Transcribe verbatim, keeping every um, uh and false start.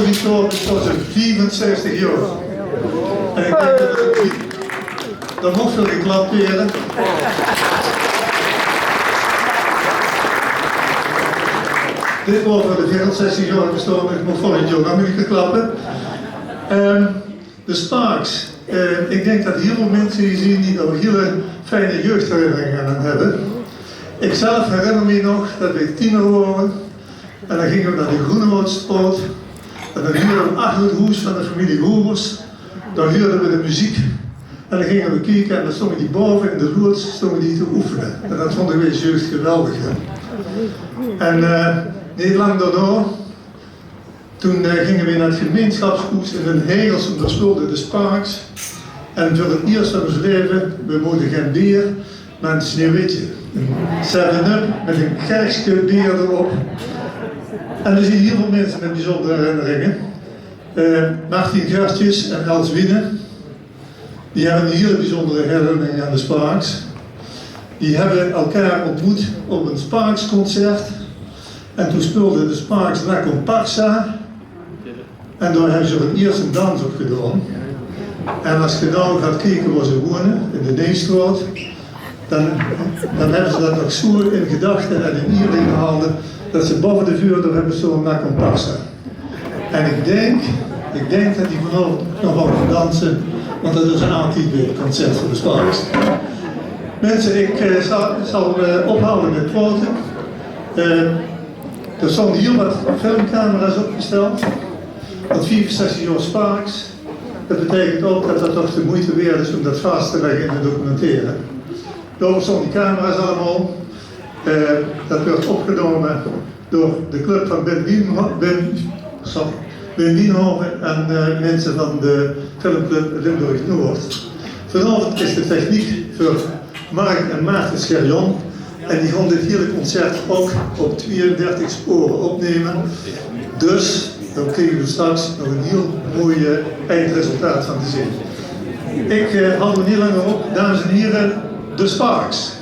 Victor is pas viefenzestig jaor. En ik denk dat het, dan mag wel geklapt worden. Dit wordt voor de veerenzestig jaor bestaan. Ik mag volgend jaar dan weer klappen. Ehm, de Sparks. Eh, ik denk dat heel veel mensen hier zien die daar hele fijne jeugdherinneringen aan hebben. Ik zelf herinner me nog dat we tiener waren. En dan gingen we naar de Groenewoudstraat. En dan huurden we achter het hoes van de familie Hovers. Dan huurden we de muziek. En dan gingen we kijken en dan stonden die boven in de loods stonden die te oefenen. En dat vonden wij jeugd geweldig, hè. En eh, niet lang daarna, toen eh, gingen we naar het gemeenschapshoes in Den Hegels en daar speelden de Sparks. En voor het eerst van ons leven, we mochten geen beer, maar een Sneeuwwitje. Een Seven-Up met een kerstje beer erop. En er zijn heel veel mensen met bijzondere herinneringen. Eh, Martin Gertjes en Els Wienen, die hebben een hele bijzondere herinnering aan de Sparks. Die hebben elkaar ontmoet op een Sparks-concert. En toen speelden de Sparks La Comparsa. En daar hebben ze voor het eerst een dans op gedaan. En als je nou gaat kijken waar ze wonen, in de Nijstraat, dan, dan hebben ze dat nog zo in gedachten en in herinnering gehouden dat ze boven de voordeur hebben staan La Comparsa. En ik denk, ik denk dat die vanavond nog wel gaan dansen, want dat is altijd weer het concert van de Sparks. Mensen, ik eh, zal, zal eh, ophouden met praten. Eh, er staan hier wat filmcamera's opgesteld. Want viefenzestig jaar Sparks, dat betekent ook dat dat toch de moeite waard is om dat vast te leggen in de documentaire. Daar staan die camera's allemaal. Eh, dat wordt opgenomen door de club van Ben Wienho- Ben, sorry, Ben Wienhoven en eh, mensen van de filmclub Limburg Noord. Vanavond is de techniek voor Mark en Maarten Scherjon. En die gaan dit hele concert ook op tweeëndertig sporen opnemen. Dus dan krijgen we straks nog een heel mooi eindresultaat van te zien. Ik eh, hou er niet langer op. Dames en heren, de Sparks.